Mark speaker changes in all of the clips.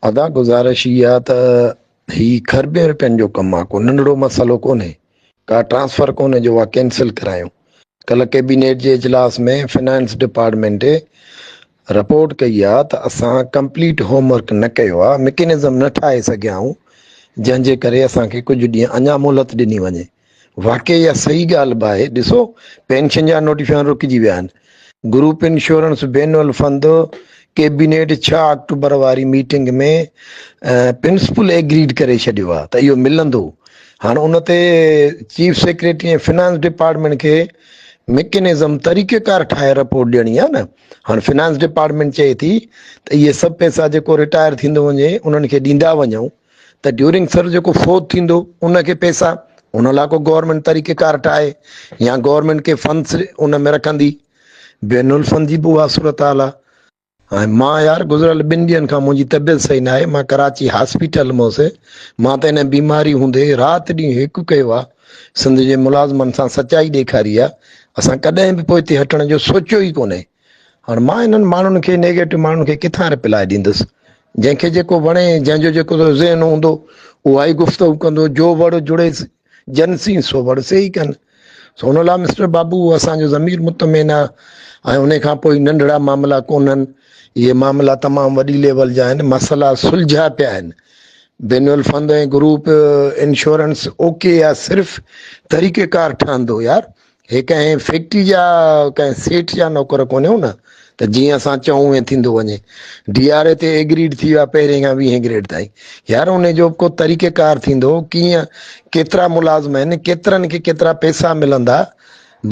Speaker 1: ادا گذارش اها ته هي کربين روپين جو ڪم آ ڪو ننڍڙو مسئلو ڪونهي ڪا ٽرانسفر ڪونهي جو اها ڪينسل ڪرايون ڪلهه ڪيبينيٽ جي اجلاس ۾ فنانس ڊپارٽمينٽ رپورٽ ڪئي آ ته اسان ڪمپليٽ هوم ورڪ نه ڪيو آ مڪينزم نه ٺاهي سگهيا آهيون جنهن جي ڪري اسان کي ڪجهه ڏينهن اڃا مهلت ڏني وڃي واقعي اها صحيح ڳالهه به آهي ڏسو پينشن جا نوٽيفڪيشن رڪجي ويا آهن گروپ انشورنس بين الفند ڪيبينيٽ 6 آڪٽوبر واري ميٽنگ ۾ پرنسپل ايگريڊ ڪري ڇڏيو آهي ته اهو ملندو هاڻ ان تي چيف سيڪريٽري ۽ فنانس ڊپارٽمينٽ کي ميڪنزم طريقيڪار ٺاهي رپورٽ ڏيڻي آهي نه هاڻ فنانس ڊپارٽمينٽ چئي ٿي ته اهي سڀ پئسا جيڪو رٽائر ٿيندو وڃي انهن کي ڏيندا وڃون ته ڊيورنگ سروس جيڪو فوت ٿيندو ان کي پئسا ان لاء ڪو گورنمينٽ طريقي ڪار ٺاهي يا گورنمينٽ کي فنڊس ان ۾ رکندي بين الفند جي به اها صورتحال آهي ۽ مان يار گذريل ٻن ڏينهن کان منهنجي طبيعت صحيح نه آهي مان ڪراچي هاسپيٽل ۾ هوس مان ته ان بيماري هوندي رات ڏينهن هڪ ڪيو آهي سنڌ جي ملازمن سان سچائي ڏيکاري آهي اسان ڪڏهن به پوئتي هٽڻ جو سوچيو ئي ڪونهي هاڻ مان انهن ماڻهن کي نيگيٽو ماڻهن کي ڪٿان رپلائي ڏيندس جنهن کي جيڪو وڻي جنهن جو جيڪو ذهن هوندو اها ئي گفتگو ڪندو جو وڙ جڙي جن سين سو وڙ سي ئي ڪن سو ان لاء مسٽر بابو اسان جو ضمير مطمئن آ ۽ ان کان پوء ننڍڙا معاملا ڪونهن اهي معاملا تمام وڏي ليول جا آهن مسئلا سلجھيا پيا آهن بين الفند ۽ گروپ انشورنس اوڪي آ صرف طريقه ڪار ٺهندو يار هي ڪنهن فيڪٽري جا ڪنهن سيٺ جا نوڪر ڪونهيون نه ته جيئن اسان چئون ائين ٿيندو وڃي. ڊي آر اي تي ايگريڊ ٿي ويا پهرين کان ويهين گريڊ تائين. يار انهي جو به ڪو طريقه ڪار ٿيندو ڪيئن ڪيترا ملازم آهن ڪيترن کي ڪيترا پئسا ملندا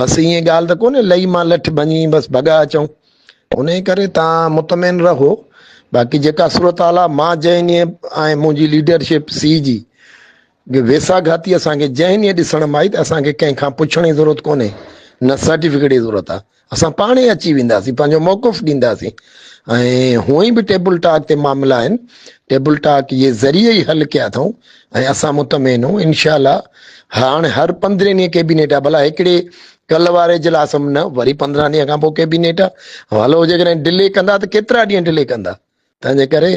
Speaker 1: بس ائين ڳالهه ته ڪونهي لئي مان لٺ ڀڃي بس ڀڳا اچون. انهي ڪري تان مطمئن رهو باقي جيڪا صورتحال آهي مان جنهن ڏينهن ۽ منهنجي ليڊرشپ سي جي ويساهه گهاتي اسان کي جنهن ڏينهن ڏسڻ ۾ آئي ته اسان کي ڪنهن کان پڇڻ جي ضرورت ڪونهي نه سرٽيفڪيٽ جي ضرورت آهي اسان پاڻ ئي اچي وينداسين پنهنجو موقف ڏينداسين ۽ هونئن به ٽيبل ٽاڪ تي معاملا آهن ٽيبل ٽاڪ جي ذريعي ئي حل ڪيا اٿئون ۽ اسان مطمئن آهيون انشاء الله هاڻ هر 15 ڏينهن ڪيبينيٽ آهي ڀلا هڪڙي ڪل واري اجلاس ۾ نه وري 15 ڏينهن کان پوء ڪيبينيٽ آهي هلو جيڪڏهن ڊلي ڪندا ته ڪيترا ڏينهن ڊلي ڪندا تنهنجي ڪري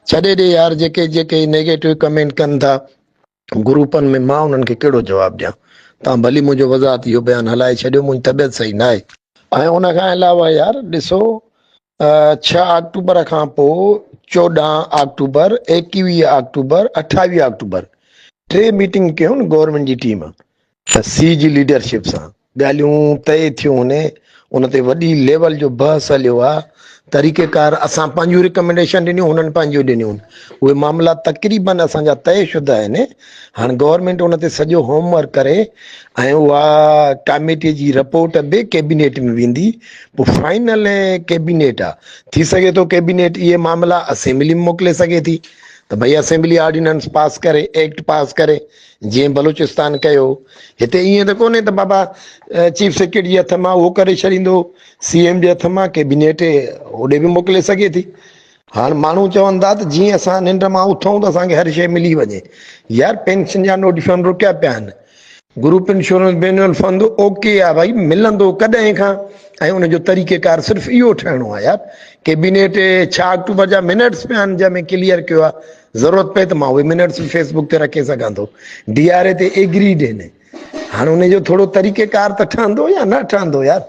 Speaker 1: ڇڏي ڏي يار جيڪي جيڪي نيگيٽو ڪمينٽ ڪن ٿا گروپن ۾ مان انهن کي ڪهڙو جواب ڏيان تان ڀلي منهنجو وضاحت اهو بيان هلائي ڇڏيو منهنجي طبيعت صحيح ناهي. ۽ ان کان علاوه يار ڏسو 6 آڪٽوبر کان پوء 14 آڪٽوبر 21 آڪٽوبر 28 آڪٽوبر ٽي ميٽنگ ڪيون گورنمينٽ جي ٽيم ته سي جي ليڊرشپ سان ڳالهيون طئي ٿيون هن ان تي وڏي ليول جو بحث هليو آ طريقيڪار اسان پنهنجون ريڪمينڊيشن ڏنيون هنن پنهنجون ڏنيون اهي معاملا تقريبن اسان جا طئي شده آهن هاڻ گورنمينٽ ان تي سڄو هوم ورڪ ڪري ۽ اها ڪاميٽي جي رپورٽ به ڪيبينيٽ ۾ ويندي پوء فائنل ڪيبينيٽ آ ٿي سگهي ٿو ڪيبينيٽ اهي معاملا اسيمبلي ۾ موڪلي سگهي ٿي ته ڀئي اسيمبلي آرڊيننس پاس ڪري ايڪٽ پاس ڪري جيئن بلوچستان ڪيو هتي ائين ته ڪونهي ته بابا چيف سيڪريٽري جي هٿ مان اهو ڪري ڇڏيندو سي ايم جي هٿ مان ڪيبينيٽ هوڏي به موڪلي سگهي ٿي هاڻ ماڻهو چون ٿا ته جيئن اسان ننڊ مان اٿون ته اسان کي هر شيء ملي وڃي يار پينشن جا نوٽيفڪيشن رڪيا پيا آهن گروپ انشورنس بينول فند اوڪي آ ڀائي ملندو ڪڏهن کان ۽ ان جو طريقه ڪار صرف اهو ٺهڻو آ يار ڪيبينيٽ 6 آڪٽوبر جا منٽس پيا آهن جنهن ۾ ڪليئر ڪيو آ ضرورت پئي ته مان اهي منٽس به فيس بڪ تي رکي سگهان ٿو ڊي آر اي تي ايگريڊ آهن هاڻ ان جو ٿورو طريقه ڪار ته ٺهندو يا نه ٺهندو يار.